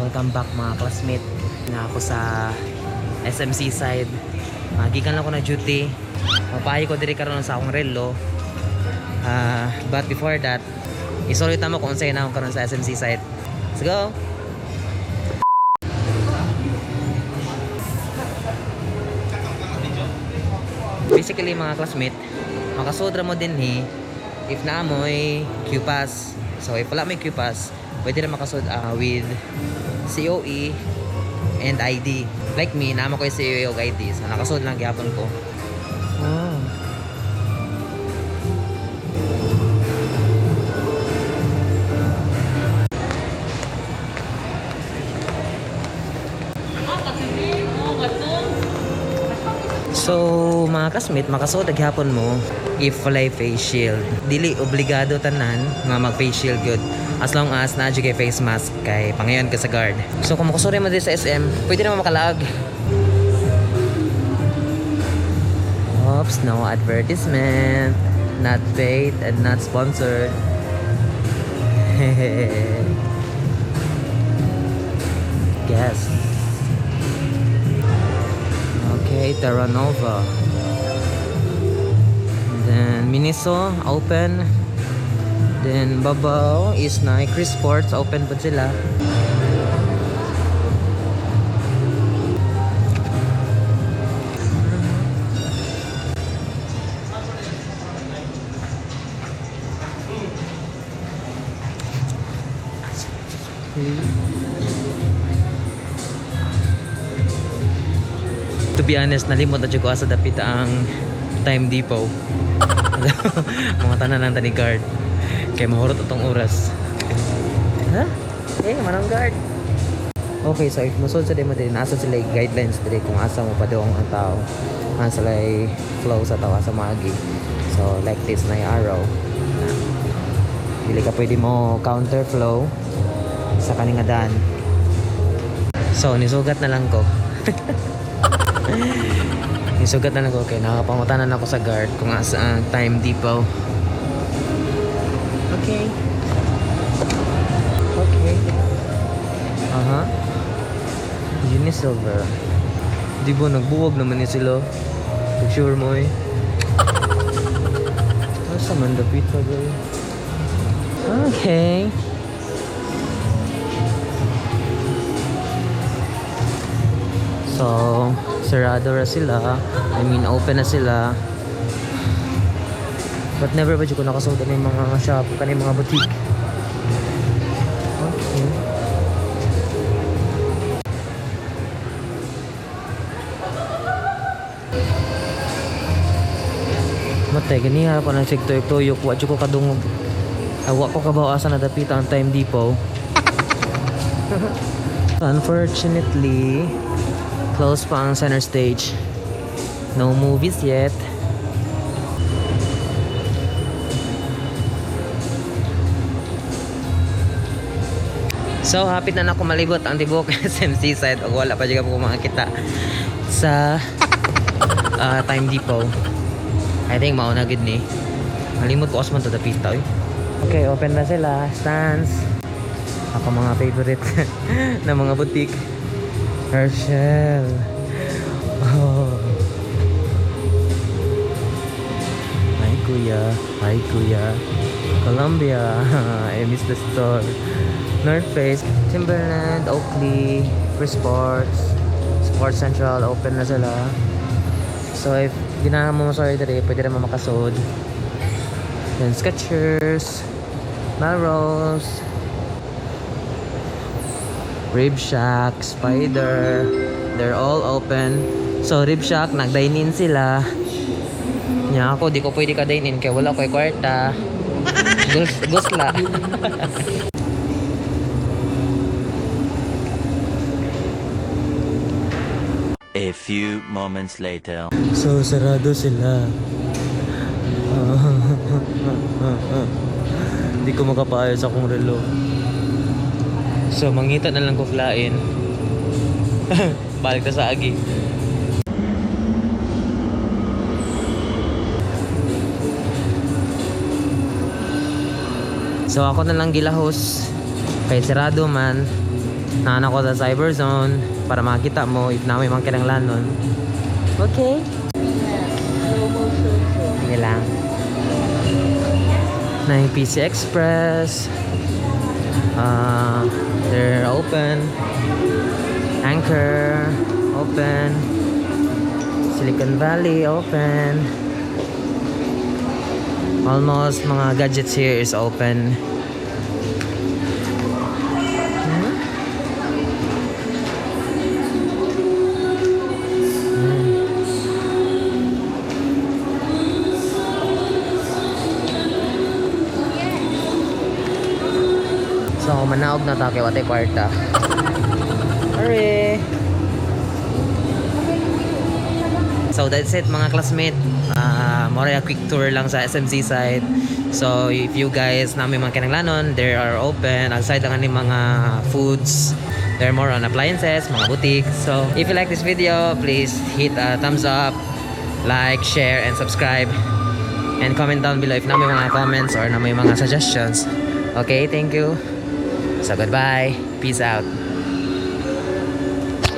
Welcome back, mga classmate. Na ako sa SM Seaside. Gikan lang ko na duty. Mapahay ko diri karon sa akong relo. But before that, isulit na mo kung unsay na akong karon sa SM Seaside. Let's go! Basically, mga classmate, makasudra mo din he if naa mo'y Q-Pass. So if wala may Q-Pass, pwede na makasud with COE and ID. Like me, naa mo ko'y COE ug ID. So nakasud lang gihapon ko. Oh. So, mga classmate, makasuod gihapon mo if walay face shield. Dili obligado tanan nga mag face shield gyud. As long as naa jud kay face mask kay pangayon ka sa guard. So kung makasuri mo diri sa SM, pwede naman makalaag. Oops, no advertisement. Not paid and not sponsored. Yes. Okay, Terranova. Then Miniso, open. Then Babaw is na Chris Sports, open po sila. To be honest, nalimot na jud ko asa dapit ang Time Depot. Mga tanan lang tani guard. Kay mahurot atong oras. Ha? Eh, manang guard. Okay, so if musod sa demo din, nasa sila yung guidelines dire kung asa mo padung ang tao. Asa sila flow sa tao asa maagi. So like this na yung arrow. Na. Dili ka pwede mo counter flow sa kaning nga daan. So nisugat na lang ko. Nisugat na lang ko kay nakapangutanan ako sa guard kung asa ang Time Depot. Okay. Okay. Aha. Unisilver. Di ba nagbuwag naman ni sila? Pag sure mo eh. Asa man dapit pa girl? Okay. So, sarado ra sila. I mean, open na sila. But never ba ko nakasuot ng mga shop, kaning mga boutique. Okay. Matay, ganiha ako ng tuyok-tuyok. Wa jud ko kadungog. Awa ko kabaw asa na dapita ang Time Depot. Unfortunately, closed pa ang Center Stage. No movies yet. So, hapit na nako malibot ang tibok SM Seaside ug wala pa jud ko makakita sa Time Depot. I think mauna gid ni. Malimot ko man to dapita oy. Okay, open na sila. Stands. Ako mga favorite na mga boutique. Herschel. Oh. Hi, kuya. Hi, kuya. Columbia. I miss the store. North Face, Timberland, Oakley, Free Sports, Sports Central, open na sila. So if ginahan mo sorry dere, pwede naman makasod. Then Skechers, Melrose, Rib Shack, Spider, they're all open. So Rib Shack, nag-dine in sila. Nya ako, di ko pwede ka dine in kaya wala ko'y kwarta. Gusla. A few moments later. So, sarado sila. Hindi ko makapaayos akong relo. So, mangita na lang ko flain. Balik na sa agi. So, ako na lang gilahos. Kay sarado man. Naa na ko sa cyber zone para makita mo if naa may mga kinanglanon. Okay. Sige lang. Na yung PC Express. They're open. Anchor, open. Silicon Valley, open. Almost mga gadgets here is open. So, manaog na ta kay wa tay kwarta. Hurry! So that's it, mga classmate. More a quick tour lang sa SM Seaside. So if you guys naa may mga kinanglanon, there are open. Outside lang ani mga foods. There are more on appliances, mga boutique. So if you like this video, please hit a thumbs up, like, share, and subscribe. And comment down below if naa may mga comments or naa may mga suggestions. Okay, thank you. So goodbye. Peace out.